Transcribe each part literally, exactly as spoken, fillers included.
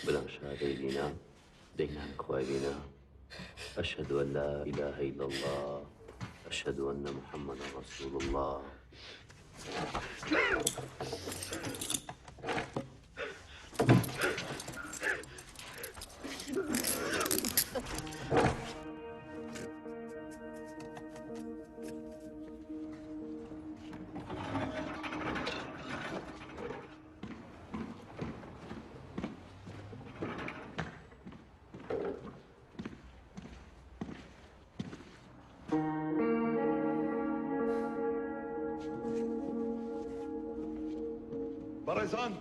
Bila şadê bîna, deyna xwe bîna. Eşhedü en la ilahe illallah. Eşhedü enne Muhammeden Resulullah. Berêzan,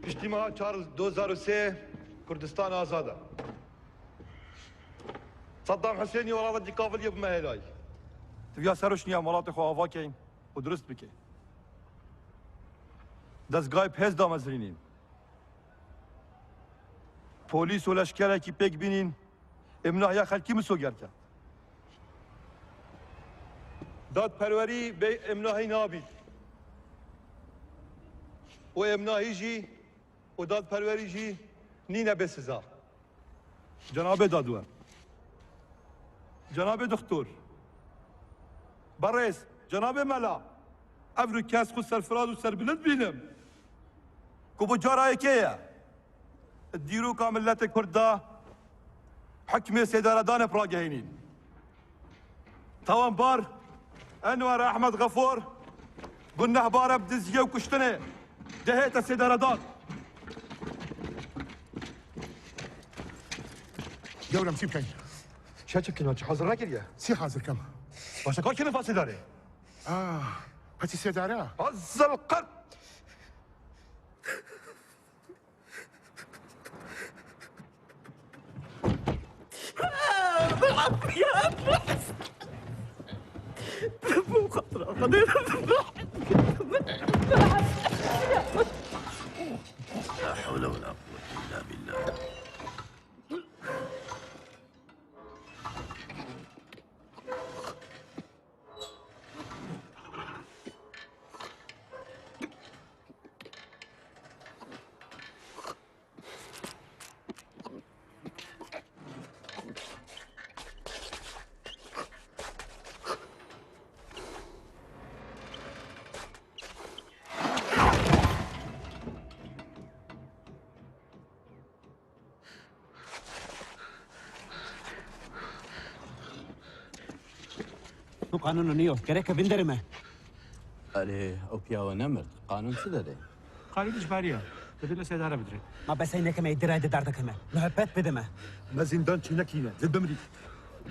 piştî meha çar du hezar û sê Kurdistan azad e. Saddam Husênî û welatê Kaviliyê bi me hêlayî. Diviya ser û şiniya welatê xwe ava keyn û dirust bike. Dezgahê bi hêz damezrînîn. Polîs û leşkerekî pêk bînîn, emnahiya xelkî misoger ket. Dadperwerî bê emnahî nabît. Û emnahî jî û dadperwerî jî nîne bê siza. Cenabê dadwer. Cenabê dixtor. Berêz, cenabê mela. Evro kes xwe serfiraz û serbilind bînim. Ku bo cara yekê ye. Dîroka miletê Kurd de hikmê sêdaredanê bi ragehînîn. Tawanbar Enwer Ehmed Xefor gunehbar e bi diziyê û kuştinê dihête sêdaredan. Gewrem, çi bikeyn? Çi çi kina, çi hazir nekiriye? Çi hazir kem? Başa kar kene fasê dare. Ah, peki sêdare? Azzel qert! لا حول ولا قوة إلا بالله. Tu qanûn nîyo, gereke vinderime. Erê, ew piyawe nemir. Qanûn çi dede? Xalî dijbariya. Dibê li sêdare bidire. Ma besey nekeme, ê dirayê di derdikeme. Muhebbet bidime. Me zîndan çênekîne, dê bimrî.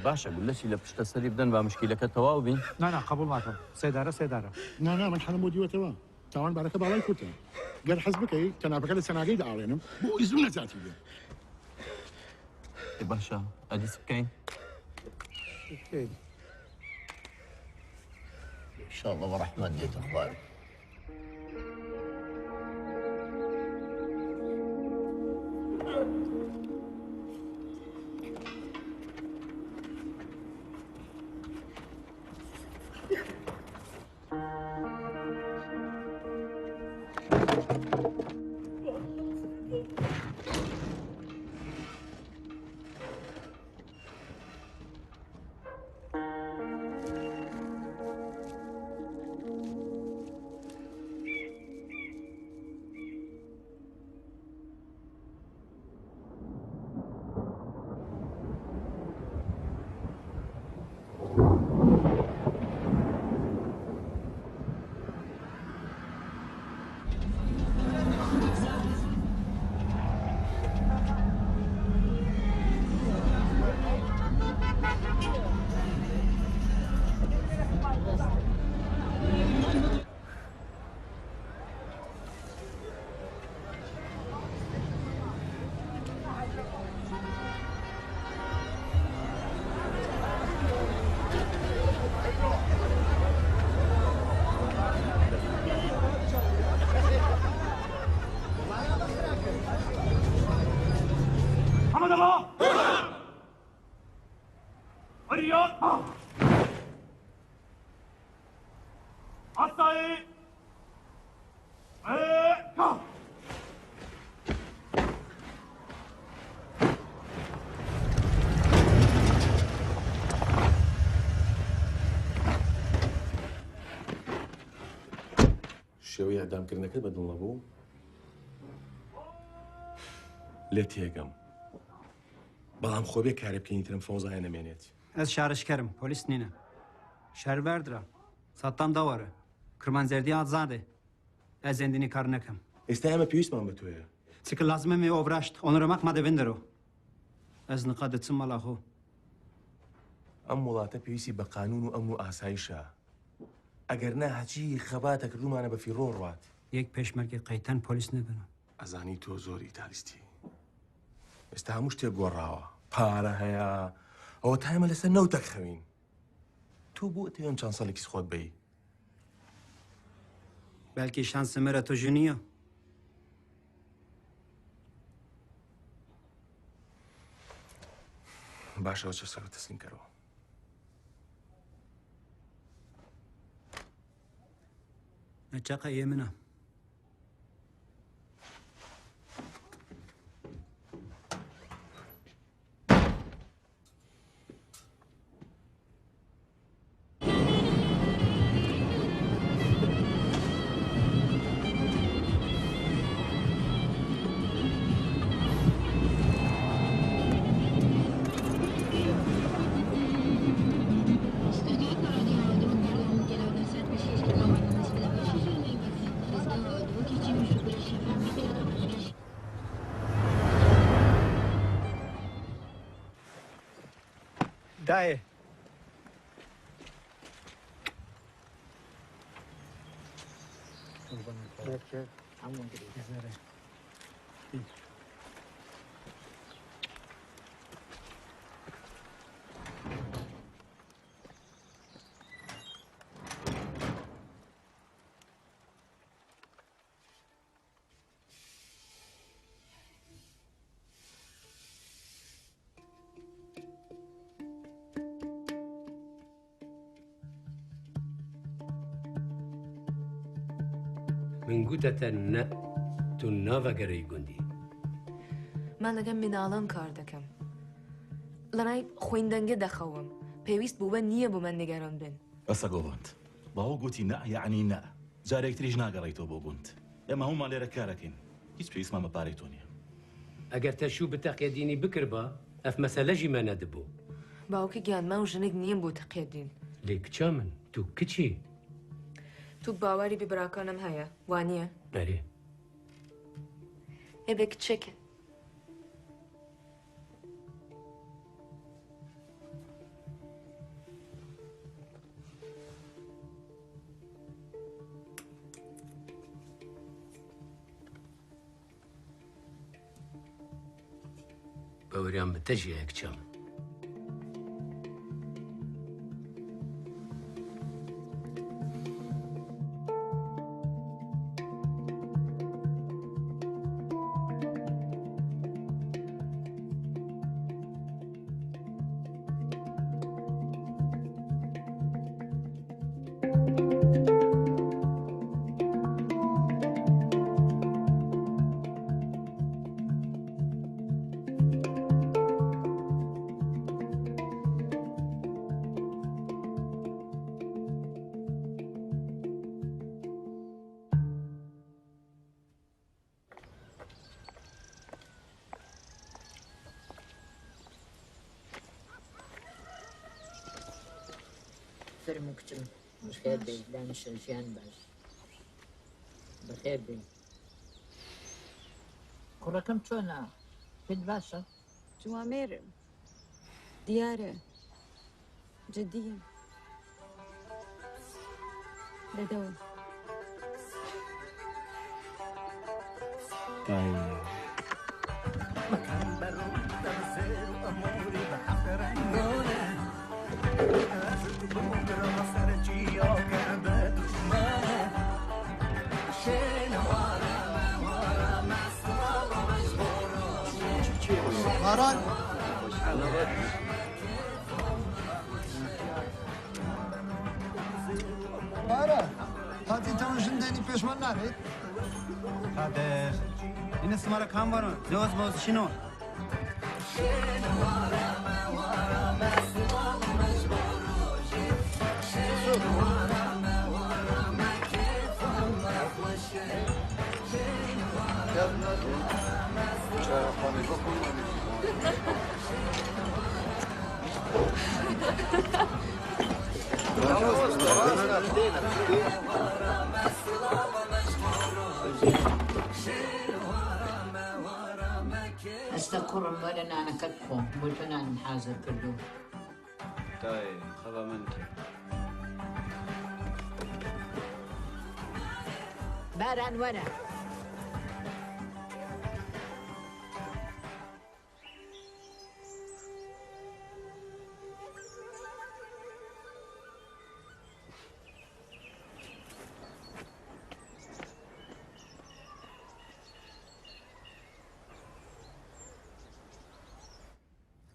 Baş e, guleşî li pişta serî bidin, va mişkîleke tewaw bîn. Na, na, qebûl nakim. Sêdare, sêdare. Na, na, min helim bo dî we tewa. Tawan bareke balay kurt e. Ger hez bikey, tenapeke li senageyî dialênim. Bo îzû nezatî be. Ê baş e, edî çi bikeyn? Bikeyn. Înşallah we rehmet dêtin xwarê. Şêweyê îdamkirineke bedilne bû. Lê têgem. بەڵام خۆ بێ کارێ بکەین، ترم فەوزایە نەمێنێت. Ez şarişker im, polîs nîne. Şer ver dira. Saddam dawar e. Kurmanzerdî azad e. Ez êndî nî kar nekem. ئێستا ئێمە پێویستمان بە تۆیە. Çikî lazim e, me ovraşt. Onore mak ma de vindero. Ez niqa diçim mala xwe. ئەم وڵاتە پێویستی بە قانون و ئەمن و ئاسایشە. ئەگەر نا، هەچی خەباتە کردوومانە بە فیڕۆ ڕوات. Yek pêşmerge qeyten polîs nebin. ئەزانی تۆ زۆر ئیتالیستی. ئێستا هەموو شتێک گۆڕاوە. پارە هەیە. ئەوە تا ئێمە لەسەر نەوتەک خەوین. تۆ بۆ ئەتەوێ ئەم چانسە لە کیس خۆت بەی؟ Belkî şansê me re tu jî nîya. باشە، ئەوە چە سەر تەسلیم کەرەوە. Neçaqa yê min e. Dayê. Bekle. Tamam. Güzel. Min gote te ne, tu navegeriyî gundî. من لەگەڵ مناڵان کار دەکەم. لەنای خوێندنگە دەخەوم. پێویست بۆ وە نییە بۆ من نیگەران بن. ئەسە گۆڤەند. باوک گوتی نە، یعنی نە. جارێک تریش ناگەڕێیتەوە بۆ گوند. ئێمە هەموومان لێرە کارەکەین. هیچ پێویستمان بە پارەی تۆ نییە. ئەگەر تەشوو بە تەقیەدینی بکردبا، ئەف مەسەلە ژی مەنەدبوو. باوکی گیان، من و ژنک نییم بۆ تەقیەدین. لێ کچا من، تو کچی. تو باوەری بە براکانم هەیە، وانییە؟ ئەرێ. ئێ بێ کچێکە. Baweriyan bi te jî heye, kça min. Fermo kçim. Bi xêr bê, danişin, jiyan baş. Bi xêr bê. Kurekim çona? Pêt baş e? Ciwamêr diyar e. Cidî ye. Dedew. Ay. Baran. Baran. Tatî tam jin denî pêşman nare. Kadir. Yine sımara kan var mı? Zewaz boz şino. Ez te kurim, were naneket xwe, bo tu nan hazir kirdo. Tayê, xeva min tê. Baran, were.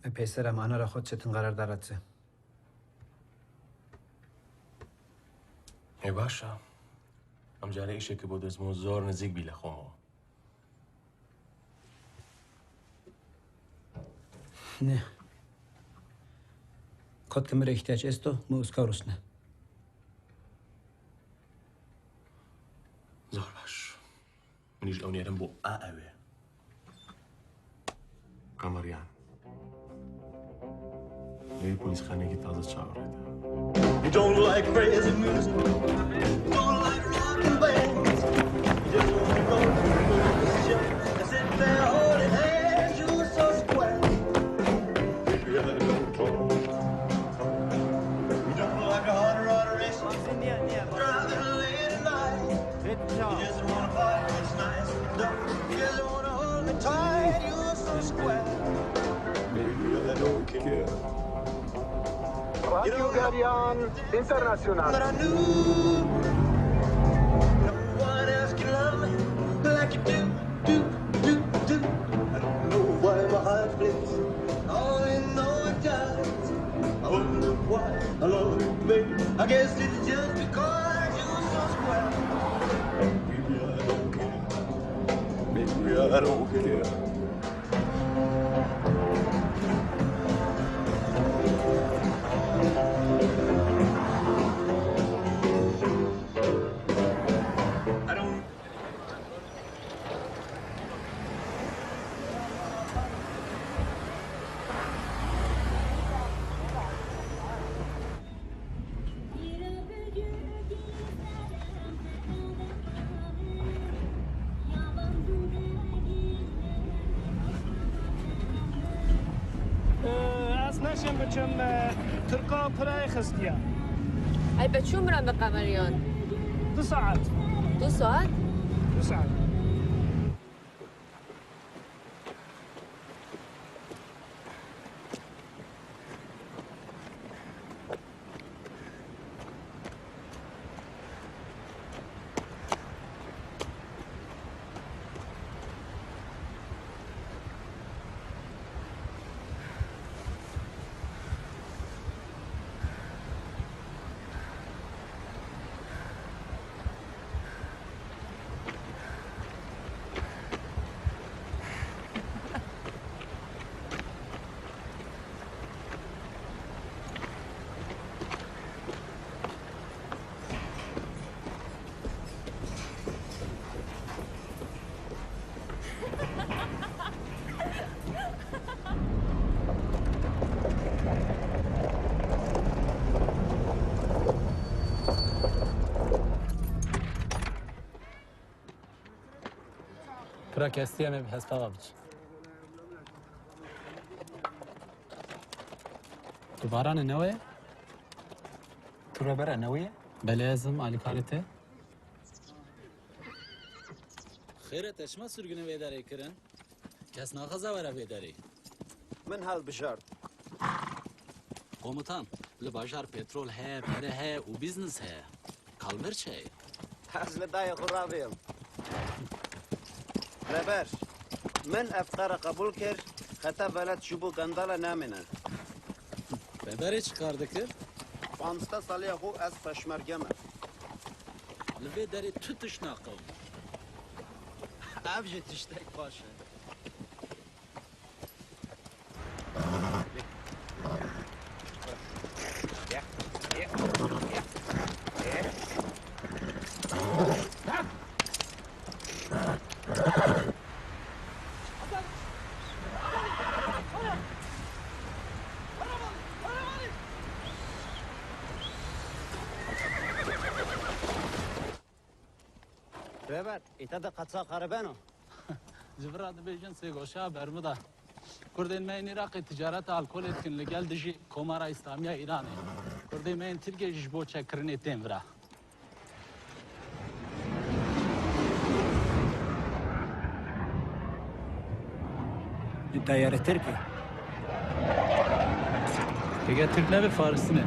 Me pêser em anara xwe çetin qerar da re çi? Ê baş e. Em carê îşekê bo dest bûn zor nizîk bî li xwe me. Ne. Kot ke mi re îhtiyac esto, mi uska rusne. Zor baş. Min îş ewnêrim bo a ew e. Qemeriyan. Lê polîsxaneyekî taze çawa rê da. You don't like crazy music. You don't like rockin' bands. You just wanna go to the show and sit there holding hands. You so square. Baby, I don't care. You don't like a hot rod racing. Driving late at night. You just wanna party, it's nice. Don't you just wanna hold me tight? You so square. Baby, I don't care. Radyo Geryan International. But I knew no one else can love me like you do, do, do, do. I don't know why my heart flips. I only know it does. I wonder why I love you, baby. I guess it's just because you're so square. Baby, I don't care. Baby, I don't care. Ez neşim biçim, e, Tirka pirayê xistiye. Ey, be çû mira me qemeriyan? Du saet. Du saet? Du saet. Pira kestiye me bi hestava biç. Tu barane newe? Tu rebere newe ye? Belê ez im, alîkarê te. Xêr e, te çima sirgûnê vê derê kirin? Kes naxwaze were vê derê. Min hilbijart. Komutan, li bajar petrol heye, pere heye û bîznes heye. Kalmêrç heye. Ez li dayê xwe rabêyim. Reber, min ev qere qebûl kir, heta velat ji bo gandala namêne. Reberê çi kar dikir? Panzdeh saliya xwe ez peşmerge me. Li vê derê tu tişt naqewim. Ev jî tiştek baş e. Pêber, îta de qeçax xeribeno. Ji vir re dibêjin sêgoşa Bermuda. Kurdên me yên Iraqê ticareta alkolê dikin, li gel dijî Komara Îslamiya Îranê. Kurdên me yên Tirkiyê jî ji bo çekkirinê tên vira. Teyare Tirk e. Eger Tirk nebe, Faris ne?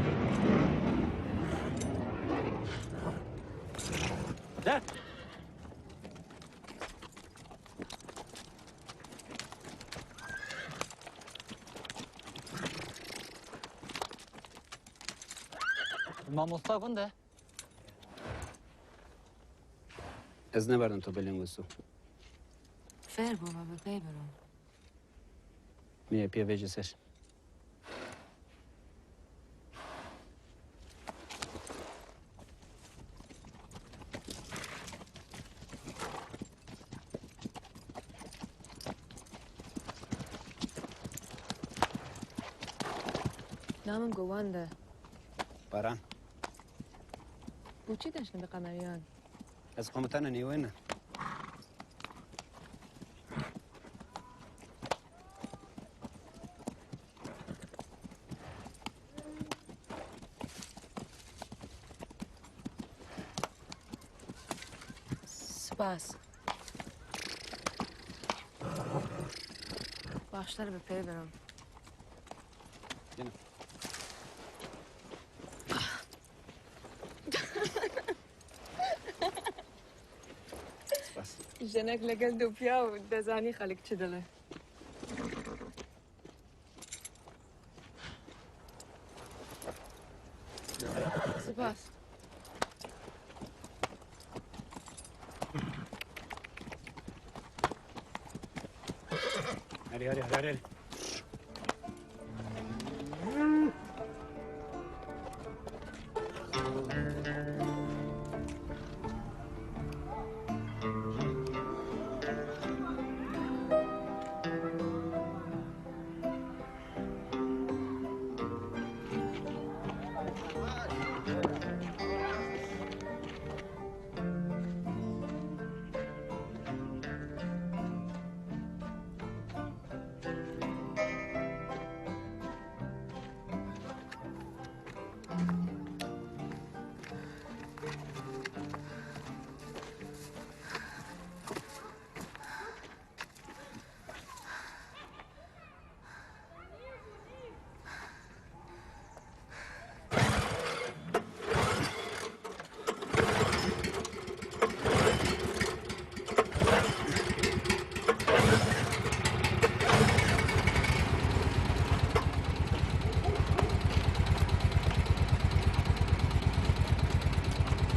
De. Mamosta gund e. Ez neberdim tu bilên wisa. Fêr bûme bi pê birim. Min ê pê vêje ser. Namim Govend e. Baran. Bo çi deşne bi qemeriyan? Ez komutanê nêwên e. Spas. Başlar bi pê birim. Gene. Spas. Jenek legel dopiya û dezanî xelk çi dile. Spas. Hadi, hadi, hadi, hadi.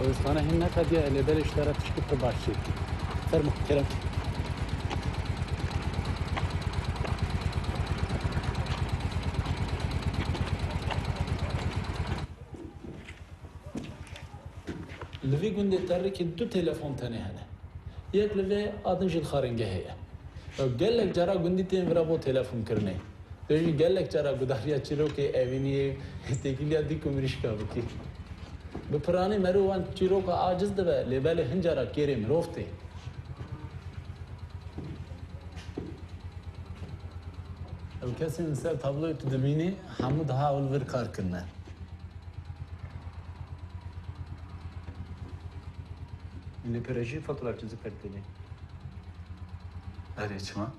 Kurdistana hin neqediye, lê belê ji te re tişkî pir baş çêbû. Fermo, kerem. Li vî gundê Terikê du telefon tenê hene. Yek li vê, a din jî li Xarengehê ye. Ew gelek cara gundî tên vira bo telefonkirinê. Pê jî gelek cara gudariya çîrokê evîniyê têkiliya dîk û mirîşka bikî. Bi piranî meriv wan çîroka aciz dibe, lê belê hin cara kêrê mirov tê. Ew kesên li ser tabloyê tu dibînî, hemû daha ew li vir kar kirine. Lê pere jî fotoğrafçı zikir tênê. Erê, çima?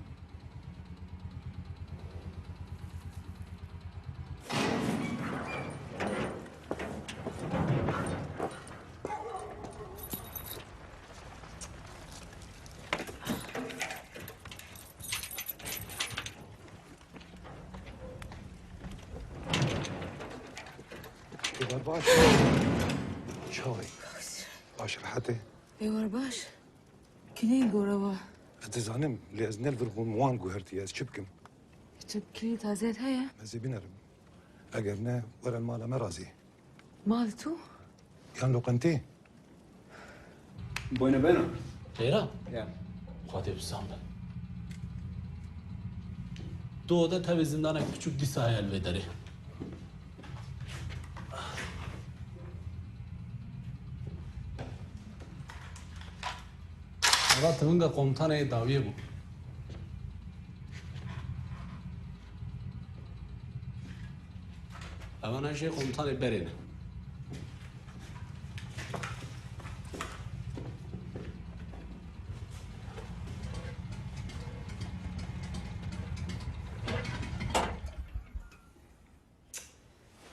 Êvar baş. Çawa yî? Baş, rehet î? Êvar baş. Kilî gora wa. Ez dizanim, lê ez ne li vir bûm, wan guhertiye, ez çi bikim? Tu kilî taziyet heye? Ez ê binerim. Eger ne, were mala me razî. Mal tu? Yan loqentê? Boyne beno. Xêra? Ya. Xwedê bizan be. Tu ode tevê zindanek piçûk dîsa heye li vê derê. Va tivinga komutanê yê dawiyê bû. Evana jê komutanê berê ne.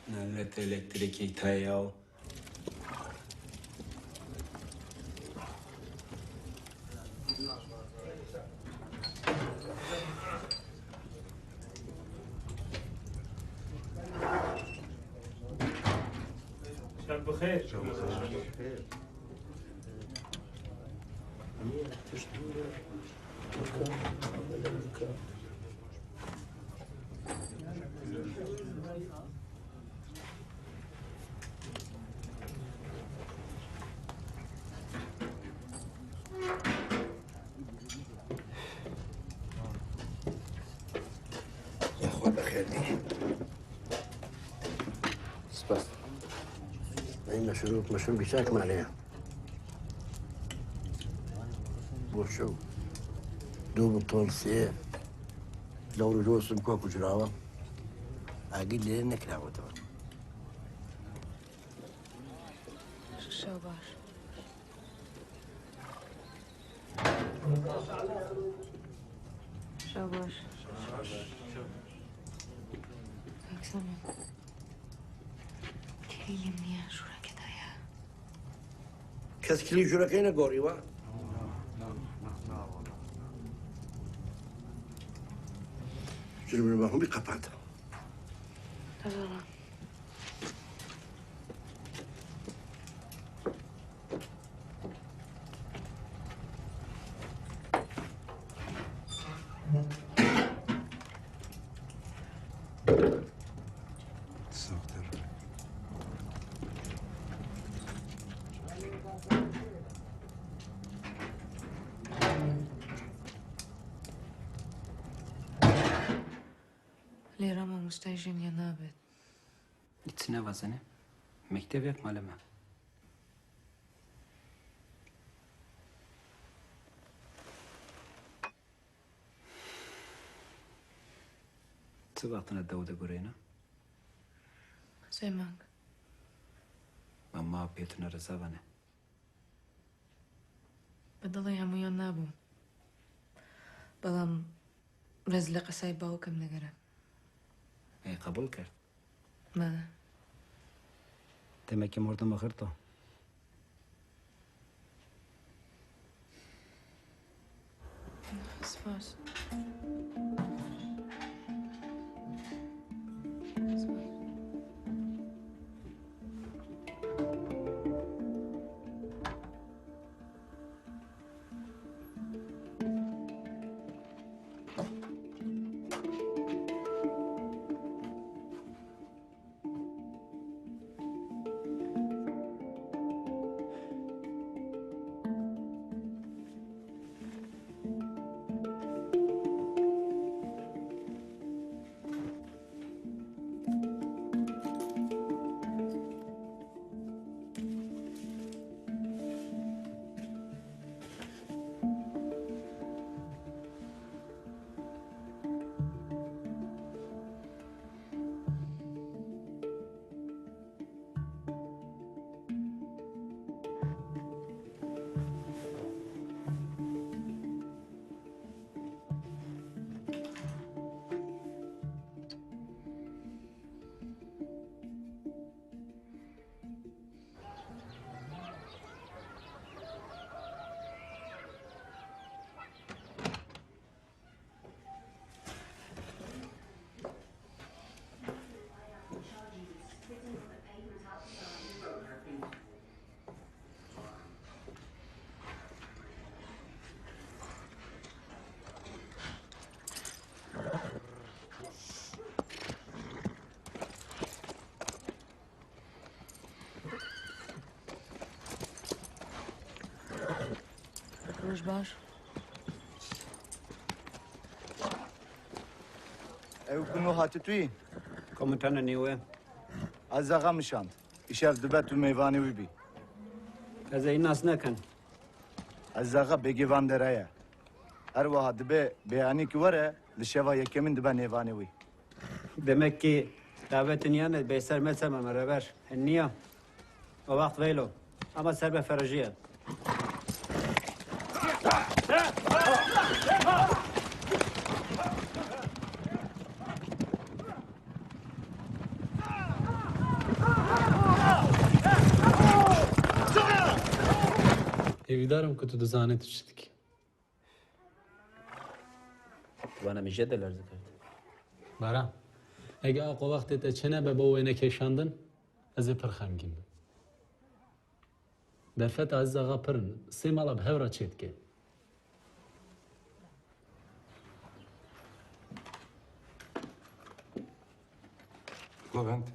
Nalete elektrîkê tayê ya. Şev bi xêr. Yexwe bi xêr bî. Spas. Ey meşrûb, meşrûb bî çak male ya. Boşo. Du boton sê. Lewro jo Simko ku cirawa. Agî lê nekirawa te. Şew baş. Şew baş. Kak Samet. Keyim niye şurake daya? Kes kilî jûrekê negorî we? Jûr min hûn bî qepand. Eyvallah. Softir. Lê Ramo, musteyê jê niya nabêt. Çi navazene? Mektevek male me. Çi wextine dew de gureyna? Sê mang. Ma ma pê tune reza vane. Bi dilê hemûyan nabû. Belam rez li qesay bawikim digere. Ê qebûl kir? Belê. Demekî mordem axir to. Spas. Spas. Roj baş. Ew ku nû hatitûyî? Komutana nîwe. Ez axa min şand. Îşev dibe tu mêvanê wî bî. Ez ê nas nekin. Ezîzaxa bêgî van dera ye. Her wiha dibe bêhanî ki were, li şeva yekemîn dibe nêvanê wî. Demek ki davetin yanê bêser meçeme me reber. Niya. O wext veylo. Ama ser be ferejî ye. Hêvîdar im ku tu dizanî tu çi dikî. Wana min jê de lerz kir. Baran, ege aqo wextê te çênebe bo wêne kêşandin, ez ê pir xemgîn bim. Derfeta Ezîz Axa pir in, sê mala bi hev re çêdike. Govend,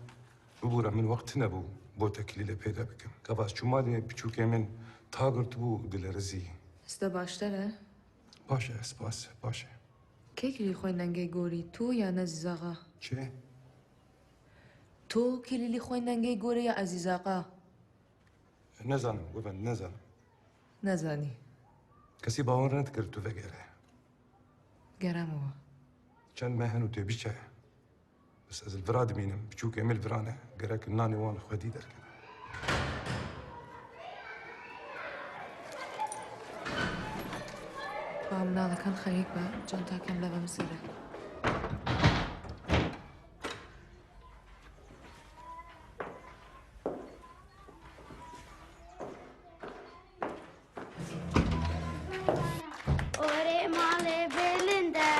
bibûre min wext tune bû bo te kilîlê peyda bikim. Gava ez çû malê, piçûkê min tagirtibû, dilerizî. Esta baştir e? Baş e, spas, baş e. Kê kilîlî xwendengê gorî, tu yan Ezîz Axa? Çi? Tu kilîlî xwendengê gorî ya Ezîz Axa? Nezanim, Govend, nezanim. Nezanî. Kesî bawer nedikir tu vegere. Gerem wa. Çend meh heno tê biçe. Bes ez li vira dimînim, piçûkê min li vira ne, gerek nanê wan xwedî derkeve. Ba min nalikin xeyrik be, çantakem leve min sere. Orê malê bilind e,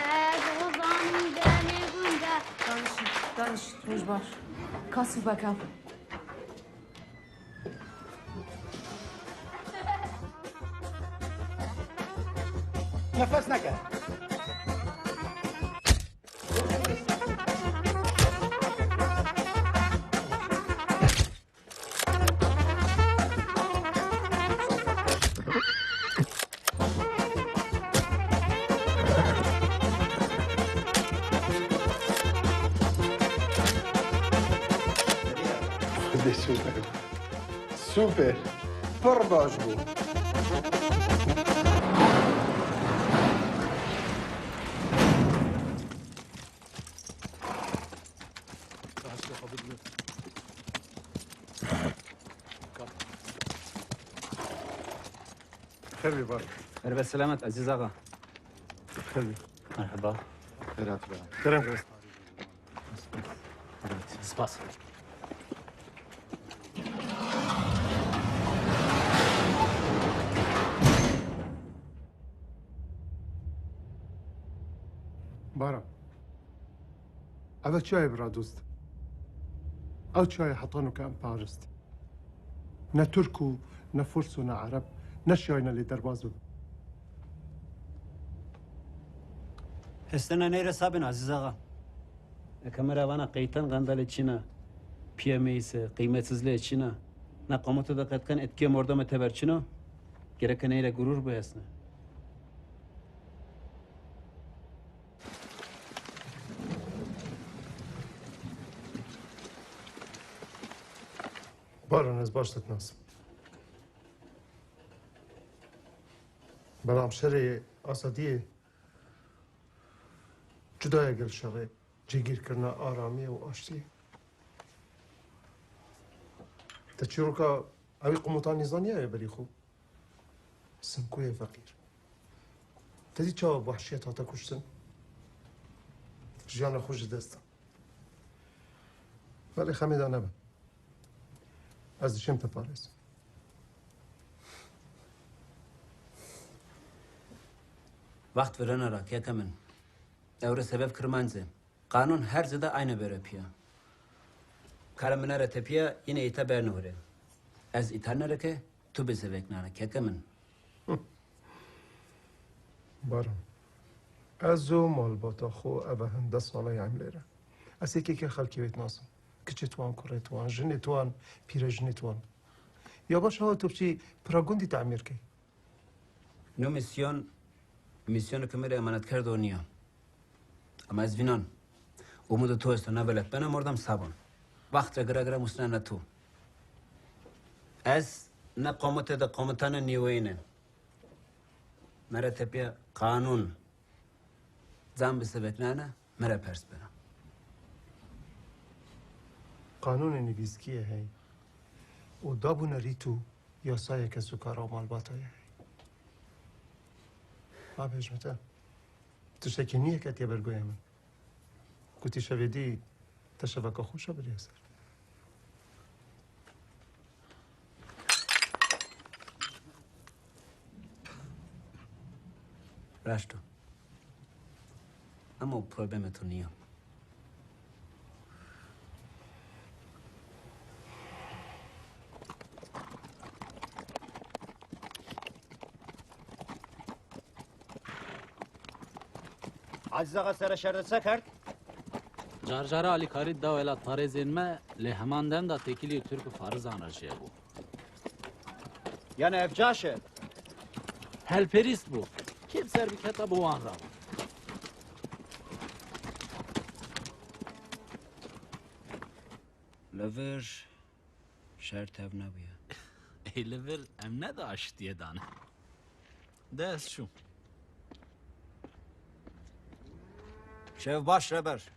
zozanî gelê gund e. Danişin, danişin, roj baş. Kasî bekem. Nefes neke. Super. Super. Pir baş bû. Xêr be, bar. Xêr be selamet, Ezîz Axa. Xêr be. Merhaba. Xêr hatî be. Kerem. Spas. Baran. Ev çi ye bira dost? Ew çi ye heta nûke em parist? Ne Tirk û ne Furs û ne Ereb, ne şiyayne lê derbaz bibin. Hestene neyre sabin Aziz Axa. Eke me re vana qeytan qandalê çîna, piyemeyse, qîymetsizlê çîna, na qamote de qetken etkiye mordome teber çino, gereke neyre gurur bihesne. Baran, ez baş te dinasim. Belam şerê Asadiyê cuda ye gel şerê cêgîrkirina aramiyê û aştiyê. Te çîroka ewî qumutanî zaniyaye berî xwe? Sinkuyê feqîr. Te dî çawa bi wehşiyet hate kuştin? Jiyana xwe ji dest da. Belê xemê de nebe. Ez dişêm te parêz. Wext virine ra, keke min. Ewre sebeb kirmanc e. Qanûn her zida ayne bere piya. Kara min nere tepiya, yine îta berne were. Ez îta nereke, tu bi zevek nane, keke min. Baran. Ez û malbata xwe eve hende sala ye em lêre. Ez ê keke xelkê wê dinasim. Kiçê wan, kurê wan, jinê wan, pîrejinê wan. Ya baş hewa tu biçî pira gundî temîr key. No misyon, misyoneke min re emanet kerdo niya. Ama ez vînan. Umudo to esto, na velet bena mordem sabon. Vaxt re gira gira musna na tu. Ez ne qomete de qomutane nîweyne. Mere tepiya qanûn can bi sebek nane, mere pers bera. Qanûnê nivîskiyê heye û dabûne rît û yasayê kesûkara û malbatayê heye. Mabêj min te, tiştekî nû yê ketiye ber guhê min. Gotî şevê dî te şeveka xweş a biriye ser. Raşt o. Ama o problemê tu niya. Aziz Axa sere şer de çi kerd? Car cara alîkarî da welatparêzên me, lê heman dem de têkilî Tirk û Farizan re jêbû. Yani ev caş e? Helperîst bû. Kêm ser biketa bi wan re. Li vir şer tev nebûye. Ê li vir em ne di aştiyê de ne. De ez çûm. Şev baş, Reber.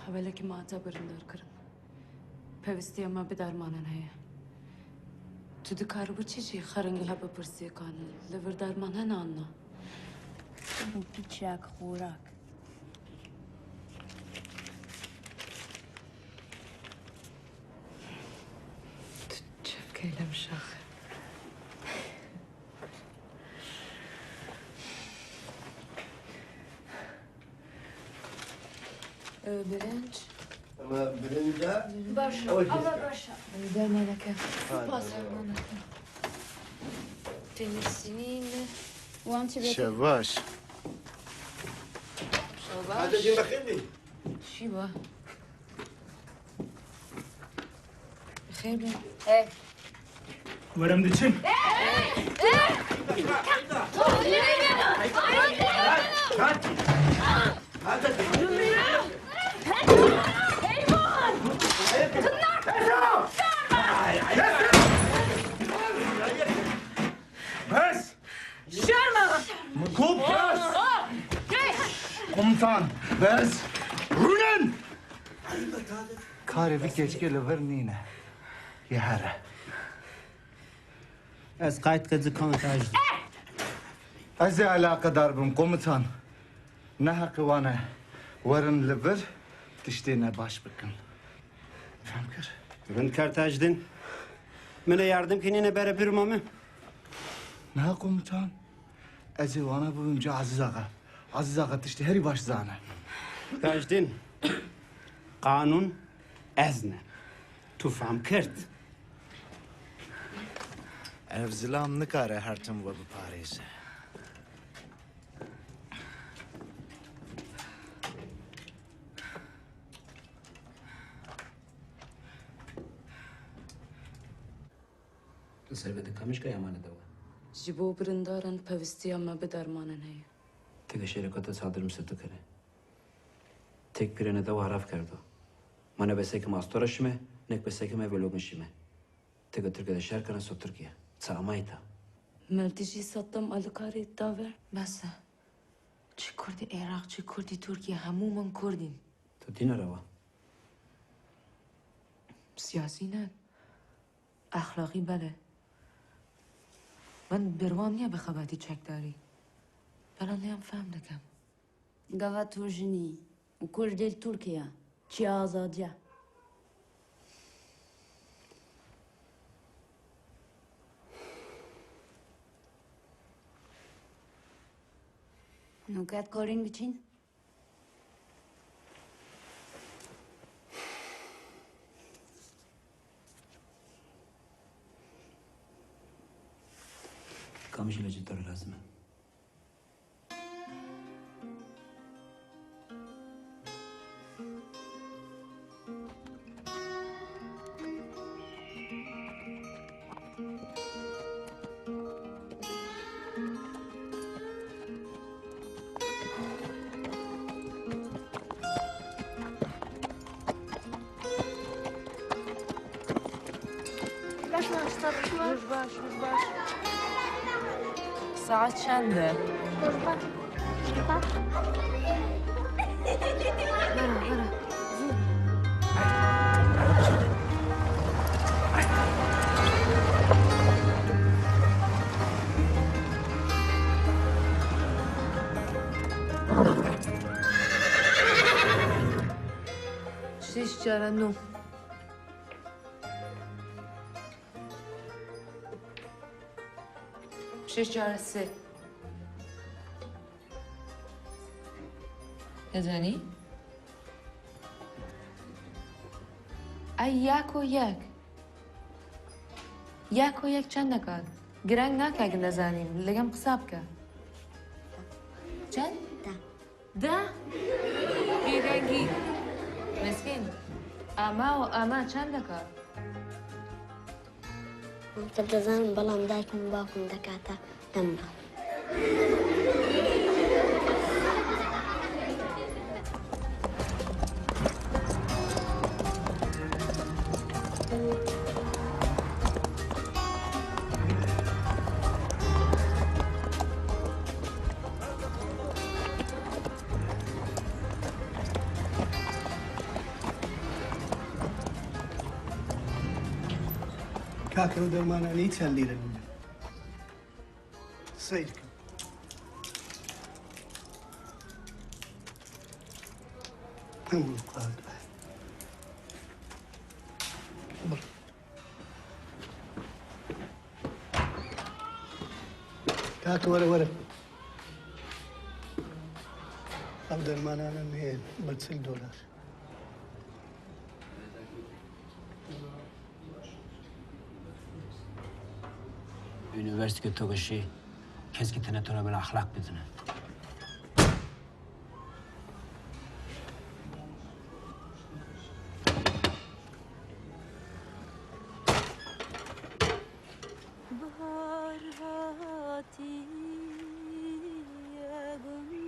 Hevalekî me hate birîndar kirin. Pêwîstiya me bi dermanan heye. Tu dikaribî çi jî xeringî hebe pirsiyêkan li vir derman hene an na? Piçek xorak. Tu çi bikey Lemşax? Ee, birinç. Ama birinci. Başa. Ama başa. Dermaneke. Spas. Dermaneke. Penisinin. Wan çi bêtir? Şebaş. Şebaş. Hadi cin bakayım bir. Şiba. Xêr be. Hey. Werim diçin. Bes! Şerm! Komutan! Bes! Rûnin! Karê vî keçikê li vir nîne. Yê here. Ez qayt ke zikan te ji Ez ê eleqedar bim, komutan. Ne heqê wan e werin li vir tiştê nebaş bikin. Fem kir? Rind kir Tecdîn. Min ê yardim kinîne bere bîruma min. Na komutan. Ez ê wana bibim ca Aziz Axa. Aziz Axa tiştê herî baş zane. Tecdîn. Qanûn ez ne. Tu fem kirt? Ev zilam nikare her tim we biparêze. Li ser vê de kamîşka ya mane dewa? Ji bo birindaran pevîstiya me bi dermanan heye. Têke şêreka te sadir misir dikire. Têk pîrene dewa herav kerdo. Ma ne besekê me astora şime, nek besekê me vêlogin şime. Têke Tirke de şer kirin so Tirkiye. Ça amayî te? Merdî jî Saddam alîkarî dave. Bes e. Çi Kurdî Iraq, çi Kurdî Tirkiye, hemû min Kurdîn. Tu dîna rewa? Siyasî ne. Exlaqî belê. Min berwam niye bi xebetî çekdarî. Bela niyan fehm dikim. Gava tu jinî û kurdê li Tirkiye, çiya azadiya. Nûke dikarîn biçîn? Kam jî lê ji te re lazim e? Roj baş, roj baş. Saet çend e? Roj baş. Roj baş. Were, were. Zû. Şeş çare nû. Şeş çare sê. Nezanî? Ay, yek û yek. Yek û yek çend dikat? Gireng nake, eger nezanî, li gel min qisa bike. Çend? Deh. Deh? Bêdengî. Mezgîn. Ama û ama çend dikat? Mamoste, dizanim, belam dayik min, bavkim dekate dema. Kaka, ew dermana nî çend lîre bûne? Seyr ke. Hemû qad. Kaka, were, were. Ew dermanana me yên, bi çil dolar. Üniversite toguşi, keski tene tora bela ahlak bidine. Bahar hatiye gundî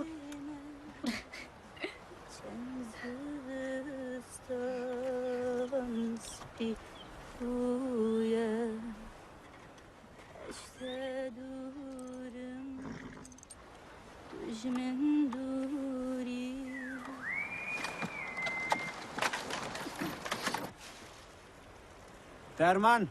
me. Çend zivistan spî bûye. Ez ji te dûr im, tu ji min dûr î. Derman.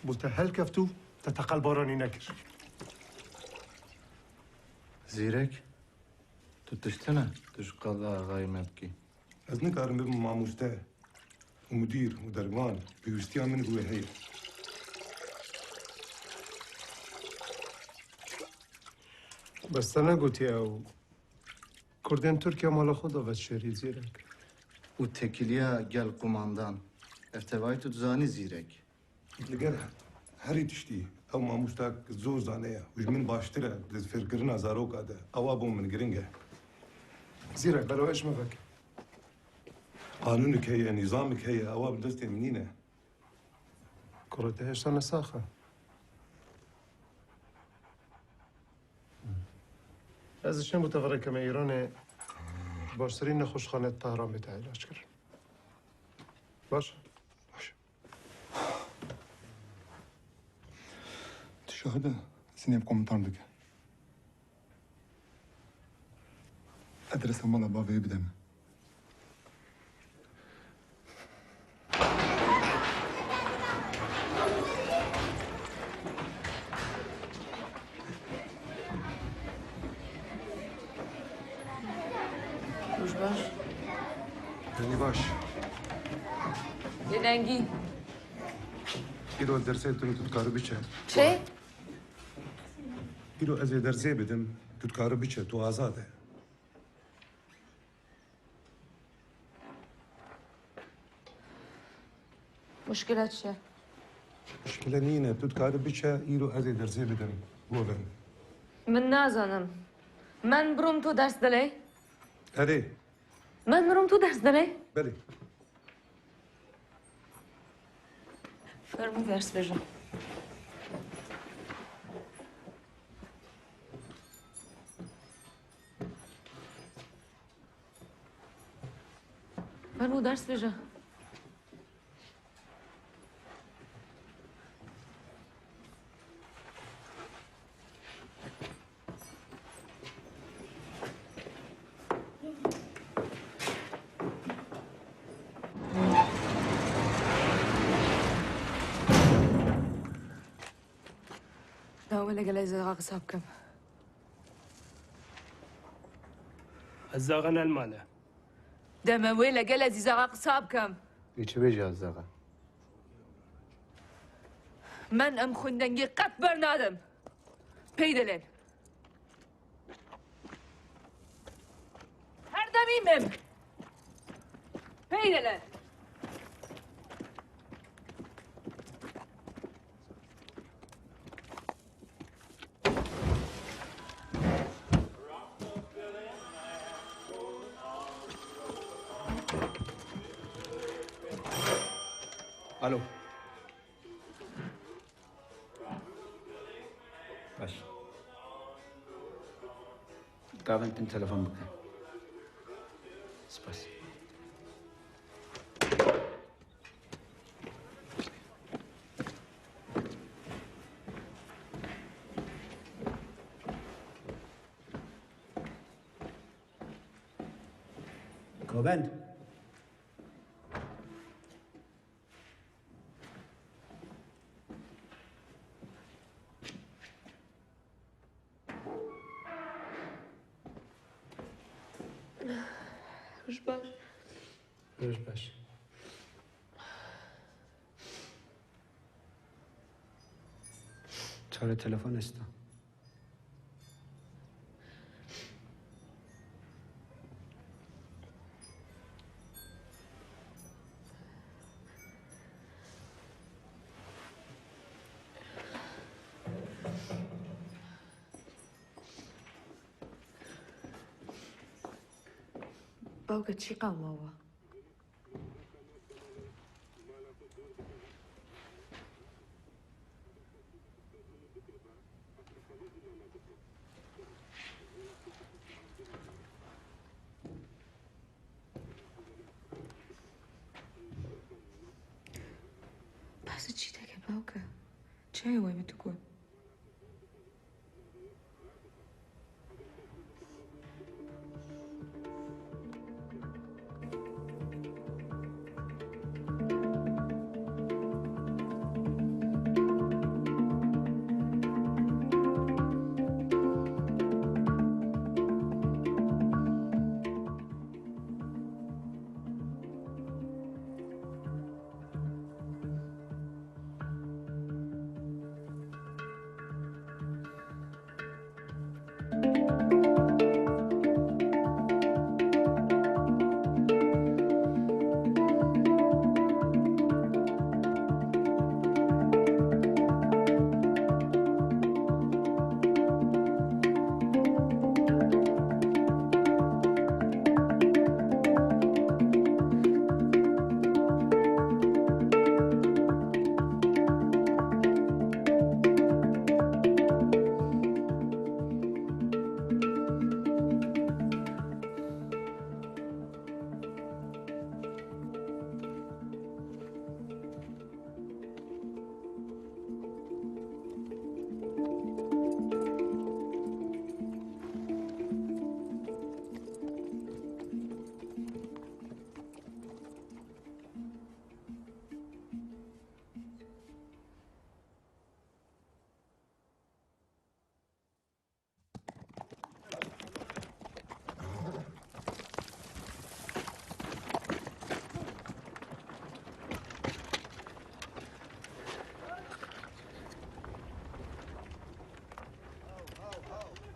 Bo te helkeft û te teqelbaranî nekir. Zîrek, tu tişt tune, tu ji qala axayê me bikî. Ez nikarim bibim mamoste û mudîr û derman, pêwîstiya min bi wê heye. Bes te negotiye ew Kurdên Tirkiye mala xwe de veşêrî, Zîrek. Û tekiliya gel qumandan. Ev tevayî tu dizanî, Zîrek. Li gel herî tiştî, ew mamostak zor zane ye û ji min baştir e di fêrkirina zaroka de. Ewa bo min giring e. Zîrek, bero eş me veke. Qanûnik heye, nîzamik heye, ewa bi destê min nîne. Kurê te hêşta nesax e. Ez diçim bo tev re keme Îranê, baştirîn nexweşxane Tehran bête îlac kirin. Baş? Baş. Tu şahid e, Sinem komutan dike. Adresa mala bavê bide min. Roj baş. Dengî baş. Lê dengî. Îro dersê din tu dikarî biçe. Çi? Îro ez ê dersê bidim, tu dikarî biçe, tu azad e. Muşkile çi? Muşkile nîne, tu dikarî biçe, îro ez ê dersê bidim. Goverim. Min nazanim. Min birom tu ders dilê? Erê. Min birom tu ders dilê? Belê. Fermû ders bêje. Fermû ders bêje. Dawê li gel ez ê qisa bikim. Ezaxa ne li mal e. Deme wê li gel Ezîzaxa qisa bikim. Wî çi bêje Ezaxa? Min em xwendengê qet bernadim. Pey dilên. Her demî min. Pey dilên. Alo. Baş. Gavên din telefon bike. Spas. Govend. Roj baş. Roj baş. Çare telefon esta. Bawke çî qama wa? Behsê çî dike bawke? Çayê wê min digot.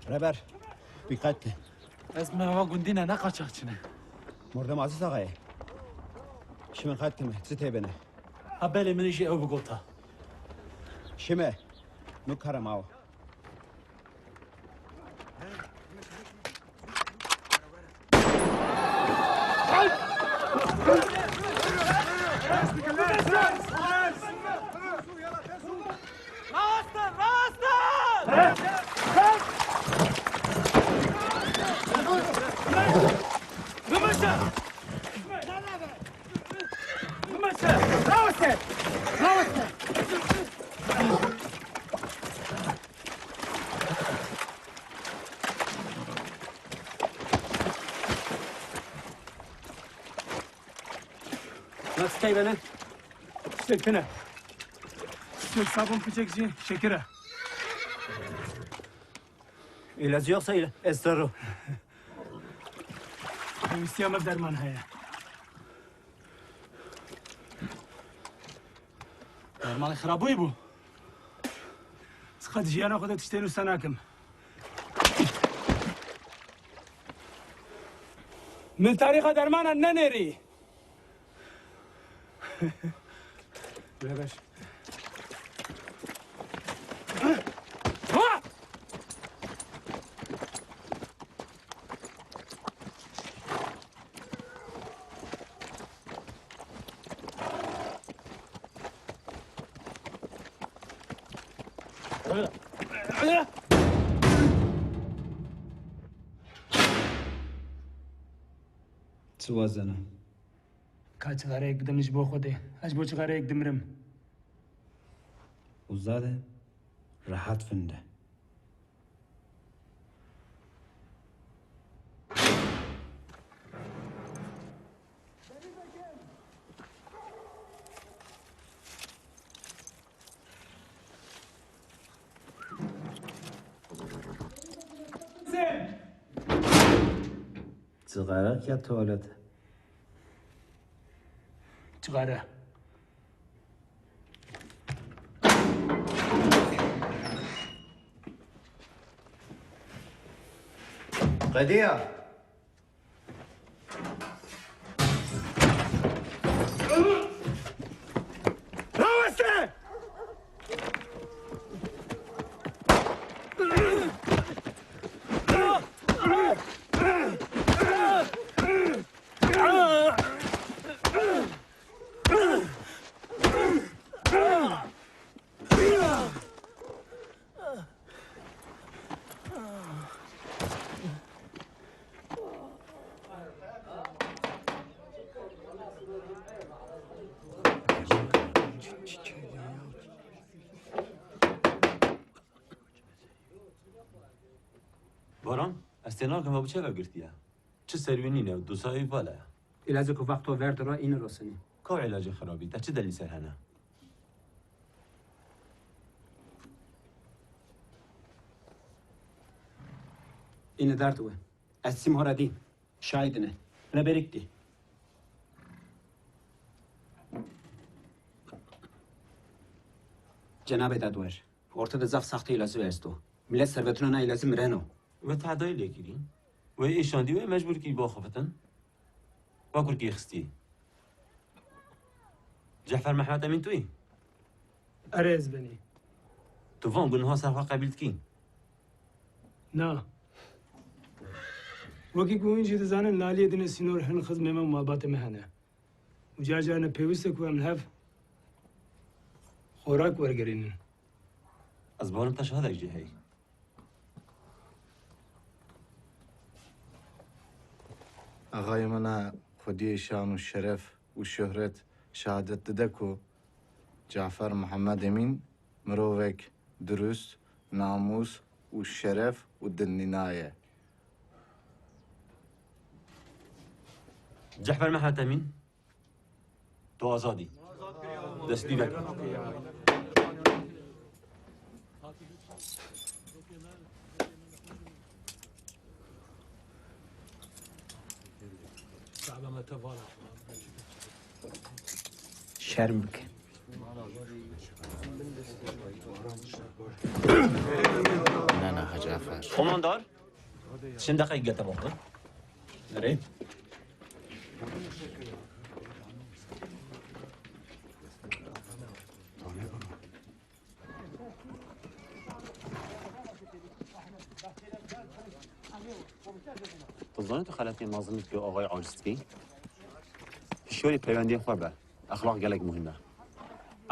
Reber, dîqet ke. Ez me va gundî ne, ne qaçaxçî ne. Mordem Aziz Axayê. Şime qet kime, çi tê bine? Ha belê, min jî ew bigota. Şime, nu kara mawa. Rast in, rast in! Bimeşe! Bimeşe! Raweste! Raweste! Nasıl teybe ne? Tiştek tune. Tiştek sabun, piçek jî şekir e. Îlacı yoksa îla-, ez te ro. Pêwîstiya me bi derman heye. Dermanê xirabûyî bû. Ez qet jiyana xwe de tiştên wisa nakim. Min tarîxa dermanan nenêrî. Bire beş. Çi wazena? Ka çixareyek bidim ji bo Xwedê. Ez ji bo çixareyek dimirim. Uza de, rehat vinde. Cixare ya tuwalet? Cixare. Qediya. Raweste! Baran, ez tê nakim, ew bi çi ve girtiye? Çi serwî nîne, dosya wî vala ye. Îlacê ku wexto ver dira, înî rosinî. Ka îlacê xirabî, te çi delîl ser hene? Înî derd we. Ez sîm hora dî. Şahid ne. Reberîk dî. Cenabê dadwer, ortada zaf saxte îlacî esto. Milet servetuna na îlacî mireno. We tehdayî lê kirî. We êşandî, we mecbûr kirî biaxifitin. We kurkê xistî. Cefer Mehmet Emîn tu yî? Erê, ez benî. Tu van gunaha ser xwe qebîl dikî? Na. Wekî ku hûn jî dizanin, li aliyê din ê sînor hin xizmê me û malbatê me hene. Û car car ne pêwîst e ku em li hev xorak wergerînin. Ez bawerim te şahidek jê heyî. Axayê min e, xwediyê şan û şeref û şohret şehadet dide ku Cafer Mihemed Emîn mirovek dirust, namûs û şeref û dilnîna ye. Cefer Mihemed Emîn, tu azad î. Destî veke. Şerm bike. Ne, ne, Hacı Afer. Komandar, şimdi dakika getir bakalım. Nereye? Tu zanî tu xeletê mezin dikî û axayî aciz dikî? Hişyarî peywendiyê xwe be. Exlaq gelek muhîm e.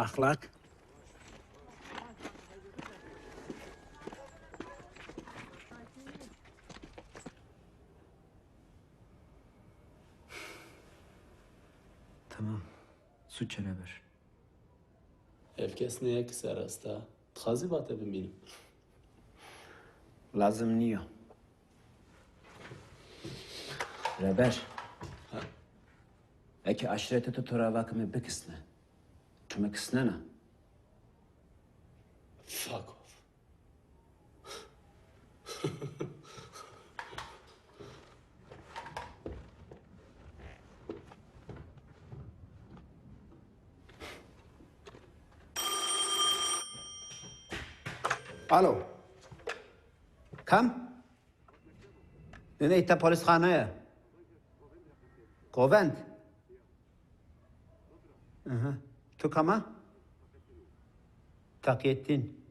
Exlaq? Tamam. Sûc e, Reber. Ev kes ne yek serrast e. Dixwazî ba te bimînim. Lazim niyo. Reber. Ha? Eke aşîretê tu to ra vake me bikisne. Tu me kisnena. Fuck off. Alo. Kam? Nê, nê, îta polîsxane ye. Govend. Aha. Tu kama? Taqiyettin.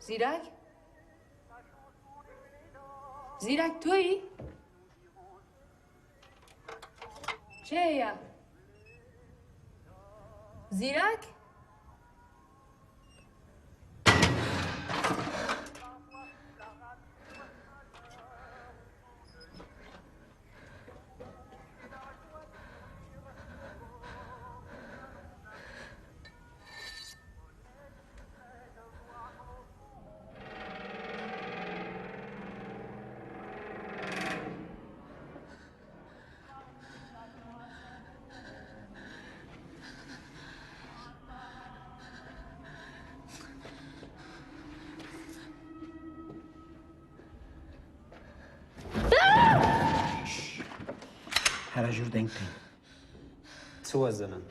Zîrak? Zîrak, tu yî? Çi heye? Zîrak? Here jûr deng tên. Çi wezin in?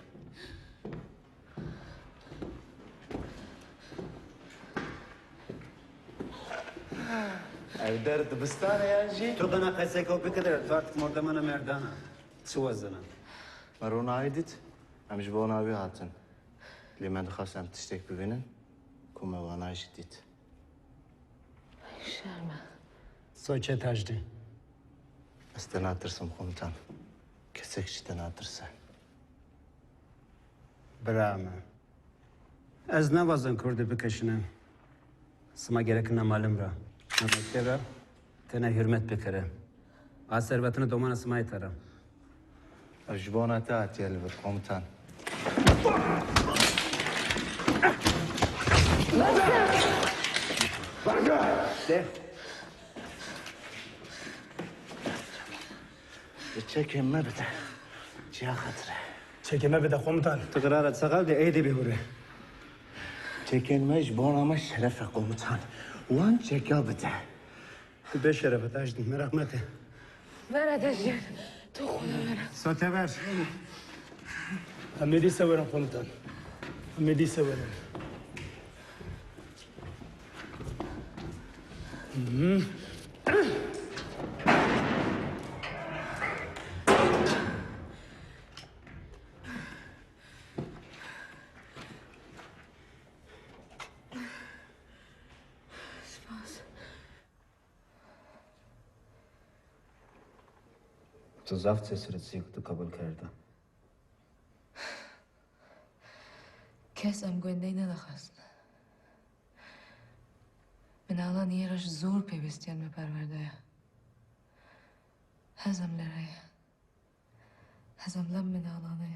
Ev der dibistanê yan jî? Tu bina qeseko bikire, tu artık mordemana merdana. Çi wezin in? Me ronahî dît, em ji bona wî hatin. Lê me dixwest em tiştek bibînin ku me wana jî dît. Şerm e. Soçe Tajdî. Ez te natirsim komutan. Kesek ji te natirse. Bira me. Ez navazim Kurdî bikişînim. Sima gerek ne malim ra, ne mekteb ra, tene hürmet bikire. A servetine domana sima yê te ra. Ev ji bona te hatiye li vir, komutan. De. Çekên me bide. Çiya xetire. Çekê me bide, komutan. Tu qirara çaxal de êdî bihûre. Çekên me ji bona me şeref e, komutan. Wan çeka bide. Tu bê şeref e, Tajdîn, meraq meke. Were Tajdîn, tu xwe de were. Sote ver. Em ê dîse werin, komutan. Em ê dîse werin. Spas. Tu zaf çê sirçî ku tu qebûl kirda. Kes em guhêndeyî nedixwestin. Nalan yê re ji zor pêwîstiyan me perwerde ye. Hezem lê re ye. Hezem lem min Nalan e.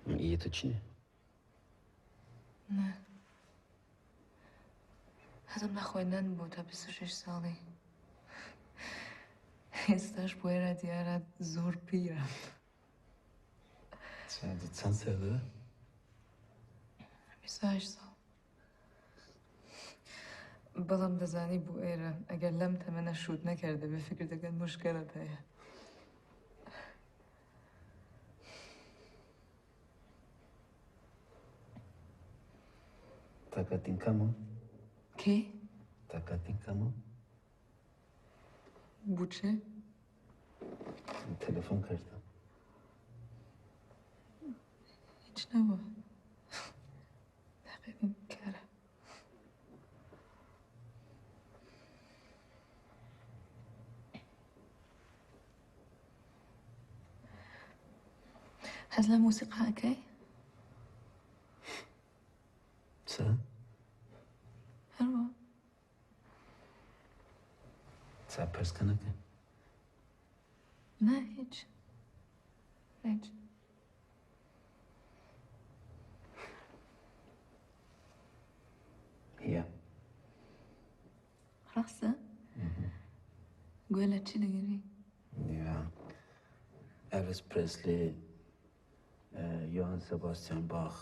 Yê tu çi ne? Ne. Hezem ne xwendin bû te bîst û şeş salî. Êsta ji bo wê re diyar e zor pîr e. Çend, çend serre? Bîst û heşt sal. Belam dizanî bû êre. Eger lem temene şût nekerdibî, fikir dikin muşkele te ye. Takatîn kama? Kê? Takatîn kama? Bû çi? Telefon kirda. Hiç ne bu. Deqîqî kere. Hez le musîqa ekey? Çi? Her wa. Çi pirs kinike? Ne, hiç. Hiç. Ya. Rast e? Hı hı. Guhê le çi digirî? Ya. Elvis Presley, e, Johann Sebastian Bach,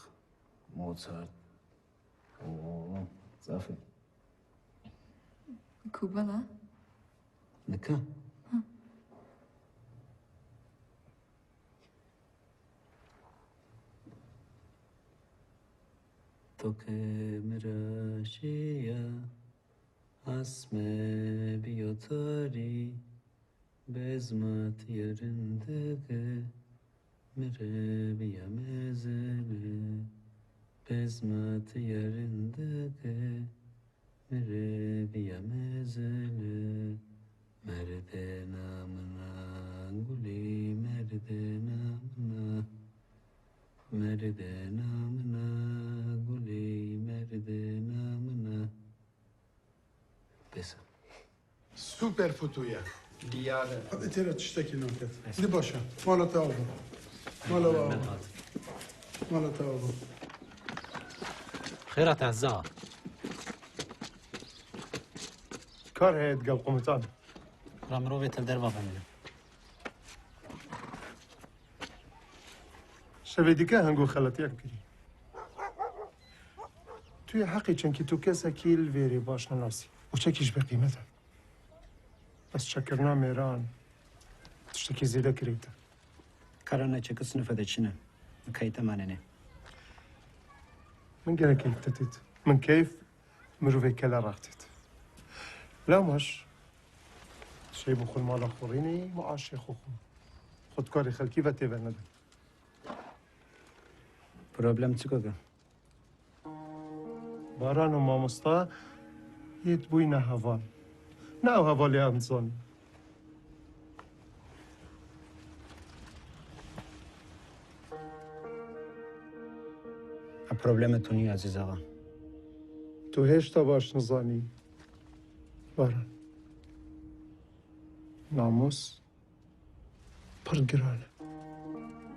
Mozart. Oo, zaf e. Ku bela? Nika? Ha. To ke mi ra şiya, asme biyo tarî, bezma ti ya rindege, mi re biya mezele, bezma ti ya rindege, mi re biya mezele. Merdena mina gulê, merdena mina. Merdena mina gulê, merdena mina. Bes e. Super fotoya. Diyar e. Hadi têra tiştekî naket. Di baş e. Mala te ava. Mala we ava. Mala te ava. Xêra te heza. Kar heye digel komutan. Ra mirovê tev derva bimîne. Şevê dike hengo xeletiyek kirî. Tu yê heqî çenkî tu kesekî li vêrê baş ninasî û çekî ji bê qîmet e. Bes çekirina mêran tiştekî zêde kirêt e. Kara neçeki sinife de çi ne? Min keyte manenê. Min gelek keyf te têt. Min keyf mirovê kele rax têt. Lewma ji şey bixwin mala xwe rînê, maaşê xwe xwe. Xwe di karê xelkî ve têve nedin. Problem çi kaka? Baran û mamosta yê dibûyne heval. Ne ew hevalê em dizanin. Ev problemê tu nî Ezîz Axa. Tu hêşta baş nizanî, Baran. Namûs pir giran e.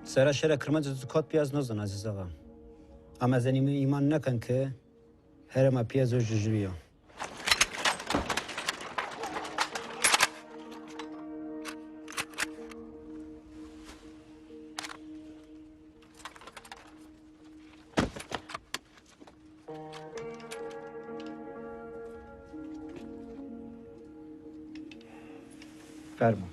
Sera şere kirmence tu kat piyaz nozan Ezîz Axa. Ama ez ê îman nekin ki herema piyaz o jujuriya. Fermo.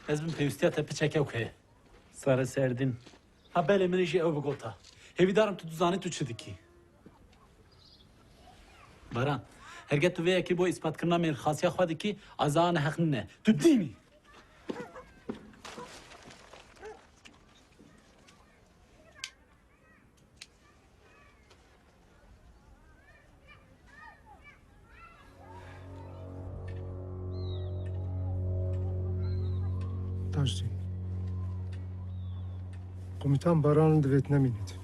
Ez bin pêwîstiya te piçek ew heye. Sare serdin. Ha belê, min jî ew bigota. Hêvîdarim tu dizanî tu çi dikî. Baran, herge tu vê yekê bo îspatkirina mêrxasiya xwe dikî, ez a neheq nîne. Tu dînî. Komutan Baran divêt nemînit.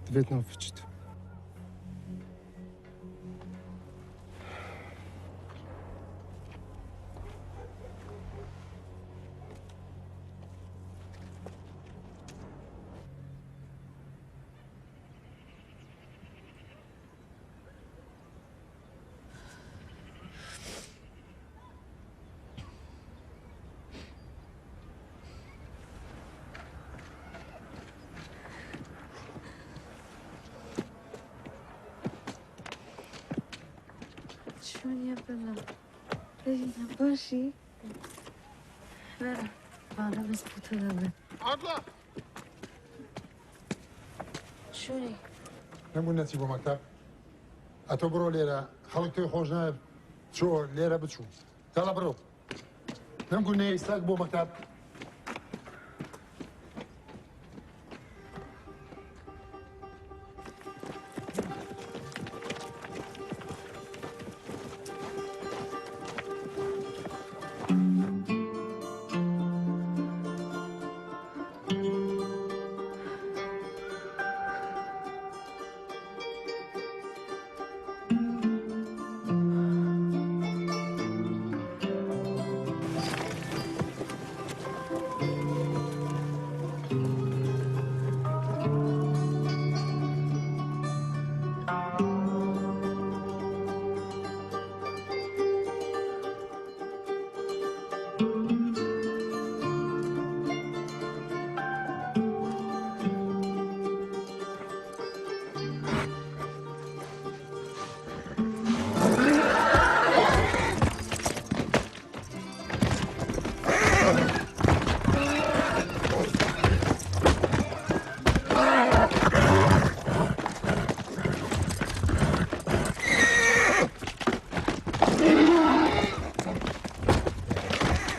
Divêt nafiçit. Çûniye bila. Ey, ne başî. Vera, bana biz kutu da be. Atla! Çûnî. Nebû netî bo mekteb. Eto biro lêre. Xelk tê xweş nayê. Ço lêre biçû. Tela biro. Nemgû neyê sek bo mekteb.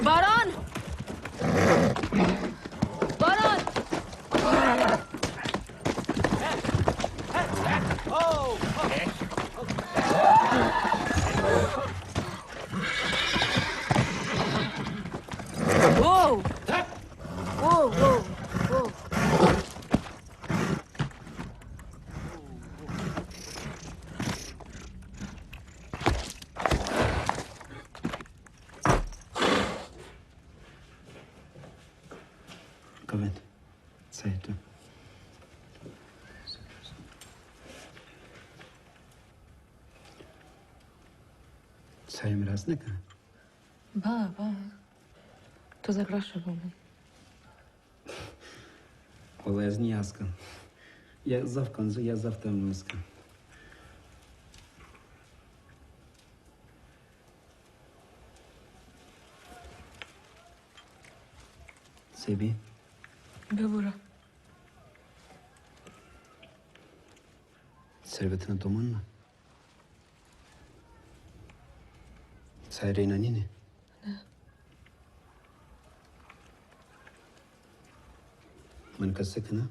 Baran! Baran! Wow! Wow, wow, wow. Qewet. Seyê tu. Serê min rast nekir. Ba, ba. Tu zek reş bû min. Wela ez niyaz kim. Ya zaf qenc e, ya zaf dem nûz kim. Sebî? Bibûre. Servetina doman mı? Sayreyna nîne? Ne. Min kesik ne?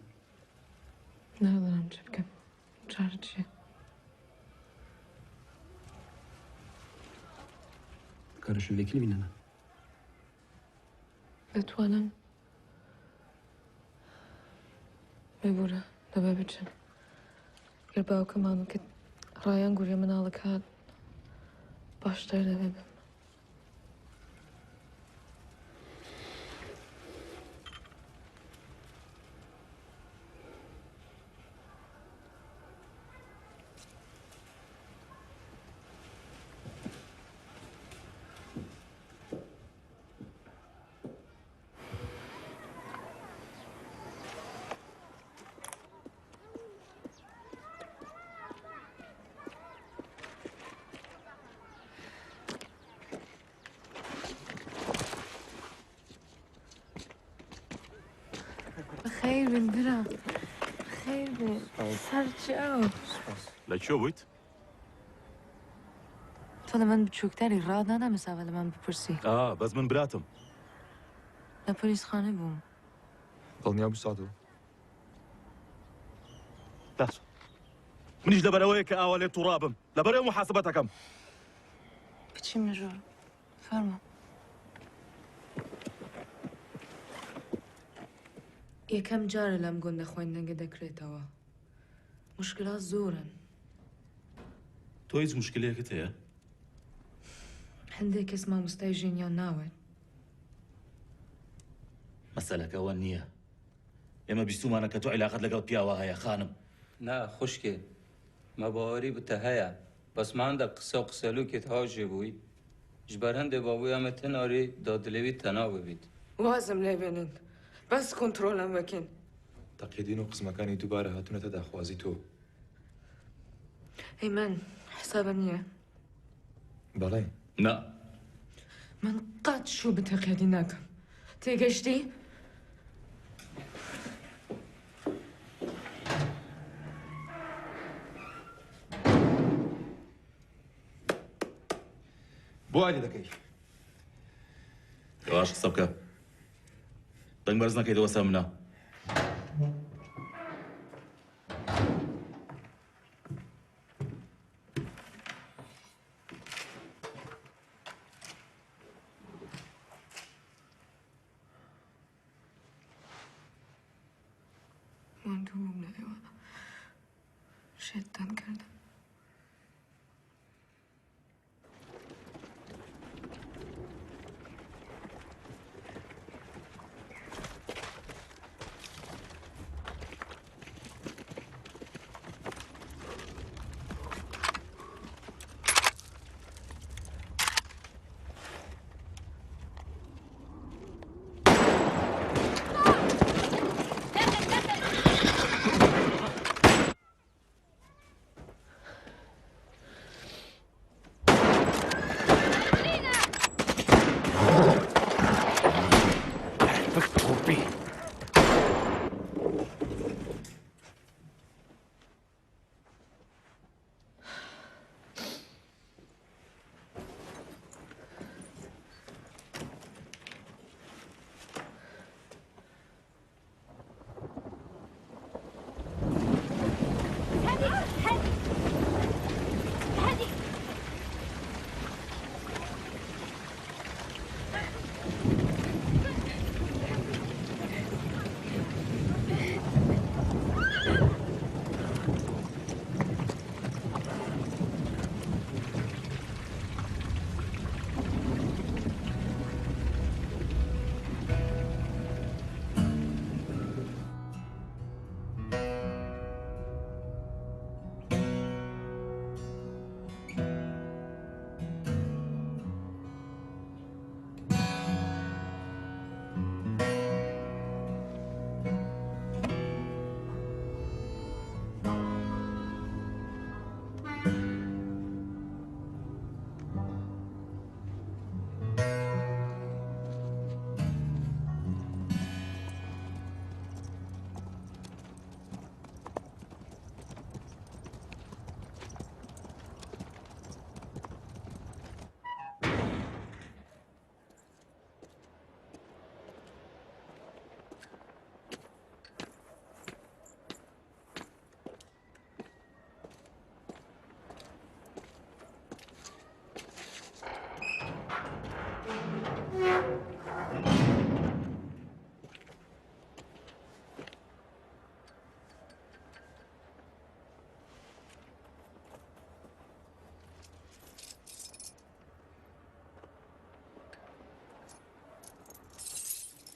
Ne dizanim çi bikim. Çare çi? Karışın vekil binene. Etwanim. Bibûre, debe biçim. Ger bawke mamike rayan guriye min alikat, baştir debe bim. Xeyr bin bira. Xeyr bin. Spas. Ser çaw. Spas. Lê çi bûyt? Tu li min biçûkterî, radane min sava li min bipirsî. A, bes min biratim. Li polîsxane bûm. Dinya bû sato. Ders. Min îş li ber ew ê ke awa lê tûra bim. Li ber ew muhasebet ekem. Biçî min jor. Fermo. Yekem car e lem gundê xwendinê dekrêtewa. Muşkila zor in. To hîç muşkilêkit heye? Hindê kes mamosteyê jêniyan nawe. Meseleke we niye. Ême bîstûmane ke tu îlaqet legal piya we heye, xanim. Na, xwişkê. Me bawerî bi te heye. Bes me hindek qise û qiselûkê te hajê bûyî. Ji ber hindê bavûya me tenarî dadilê wî tena bibît. Wazim lê bênin. Bes kontrolem vekin. Teqîdîn û qismekanî dubare hatûne te daxwazî to. Ey min, hesabê min ye. Belê. Na. Min qet şû bi teqîdî nakim. Têgeştî? Bo alî dekey. Yavaş qise bike. Deng berz nekeyde wesa min a. Min dû bûm nayê we. Şêt dan kirdim.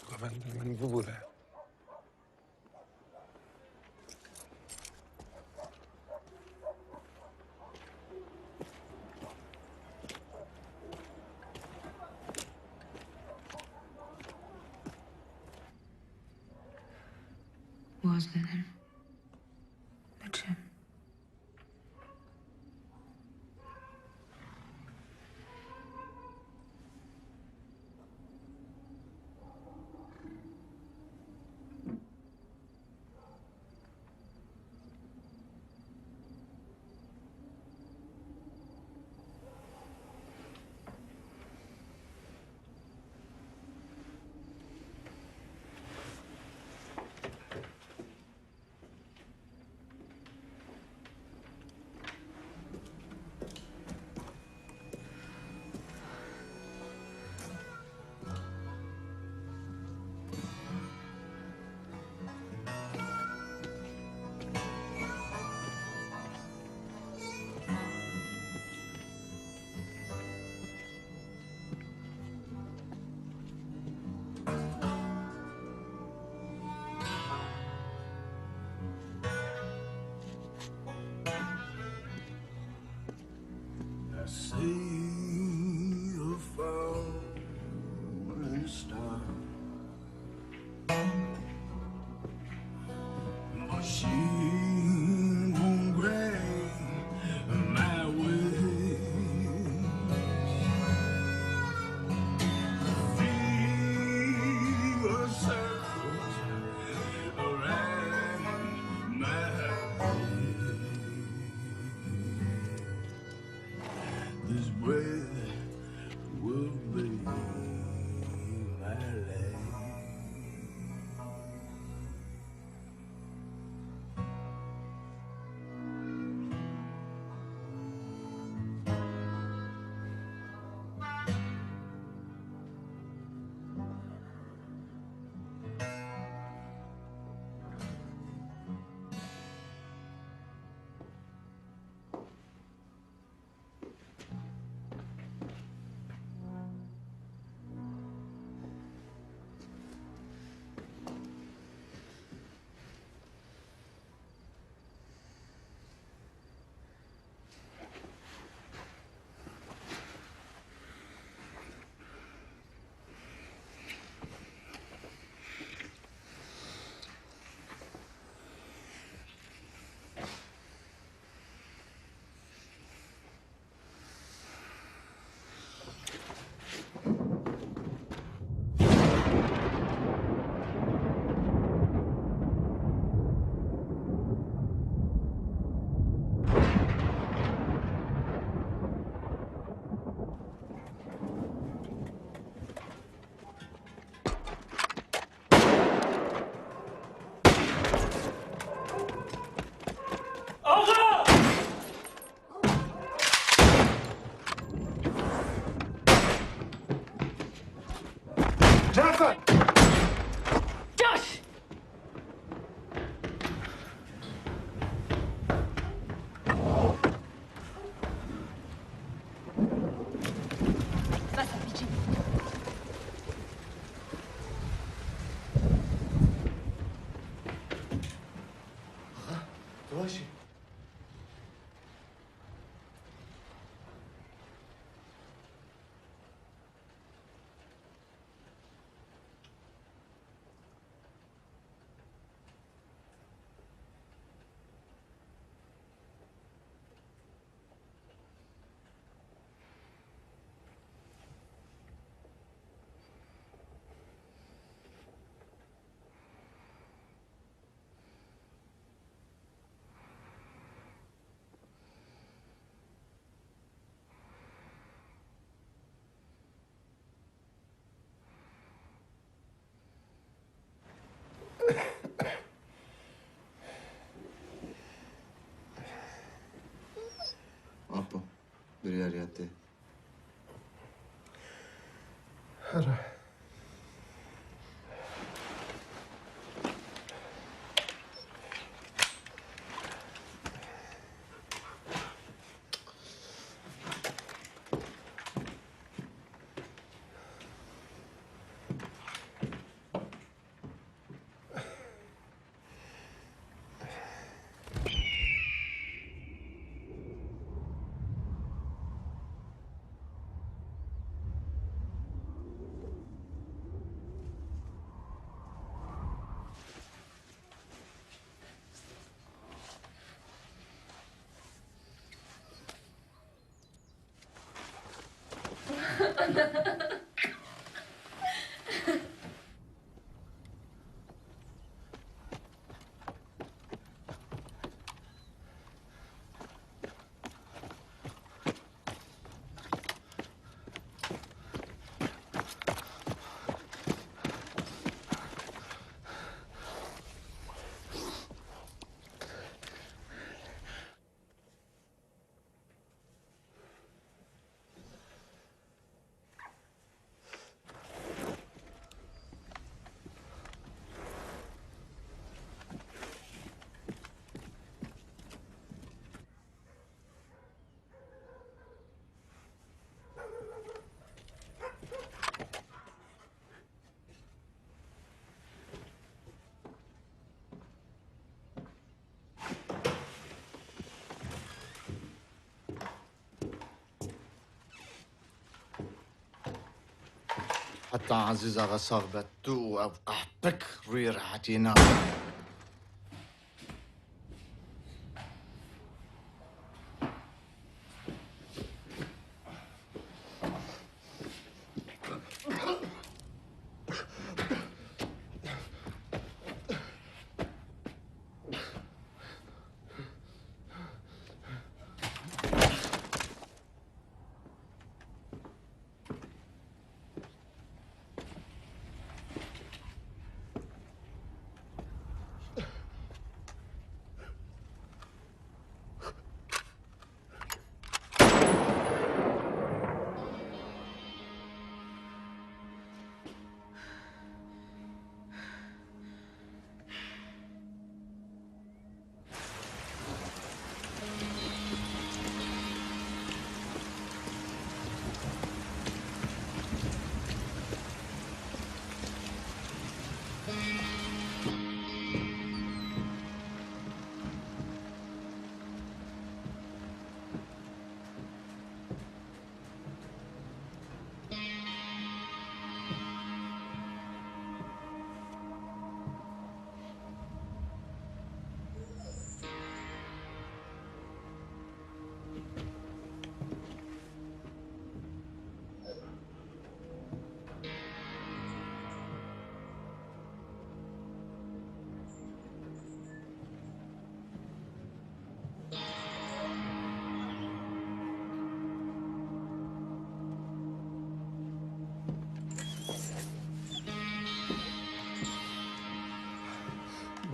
Xwevendê min bibûre. Waz didim. Biçim. His breath will be my last. Cafer! Josh! Bes e, biçin. Axa, tu baş î? Apo, biryariya te. Here. Heta Ezîz Axa sax be, tu û ev ehpik rûyê rehetiyê nabe.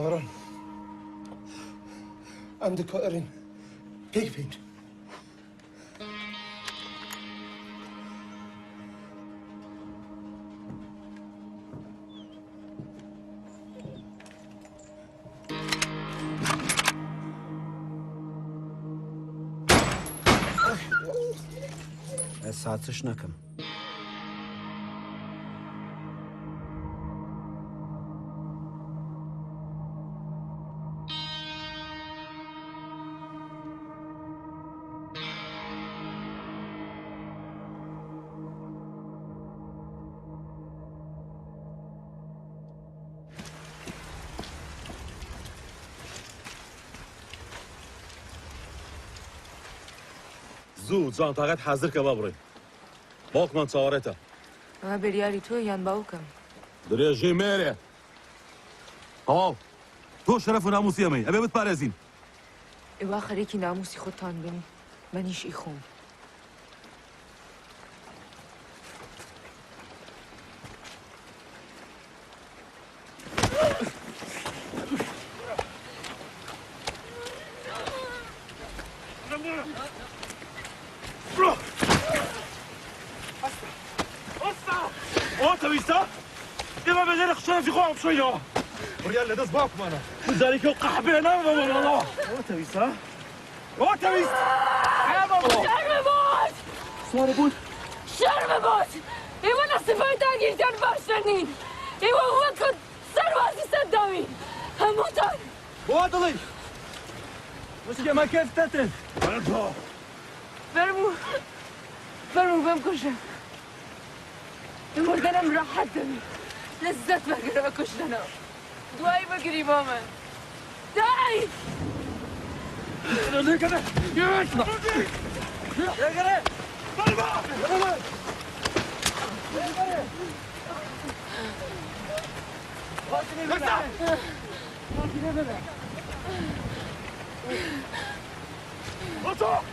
Baran. Em dikarin pêk bên. Ez satiş nakim. Zû, can taqet hezir ke, ba birê. Bawkman çawarê te. Ew biryarî tu yan bawk e? Dirêjî mêrê. Tamam. To şeref û namûsê me yî. Ebe bitparêzîn. Ewa xerekî namûsî xwe tan bin. Ben îş î xwe. O tewîsta? Êva bejere xişana jî xwe amşoyna. Buraya le dest bak mana. Bu zarî ke qehbê ne baba Allah. O tewîsta? O tewîst! Heye baba! Şer bibot! Suwarê bûn! Şer bibot! Êwe nasîfayê dagîrtiyan baş de nîn. Êwe wek serbazî ser dawî. Hemûtan. Baba dilî! Mişkê me kêf tetin. Fermû. Fermû bim kuşe. Li murdin em rehet dibin. Lezzet vegire kuştina. Duayê bigirî mame. Duayê! Oto!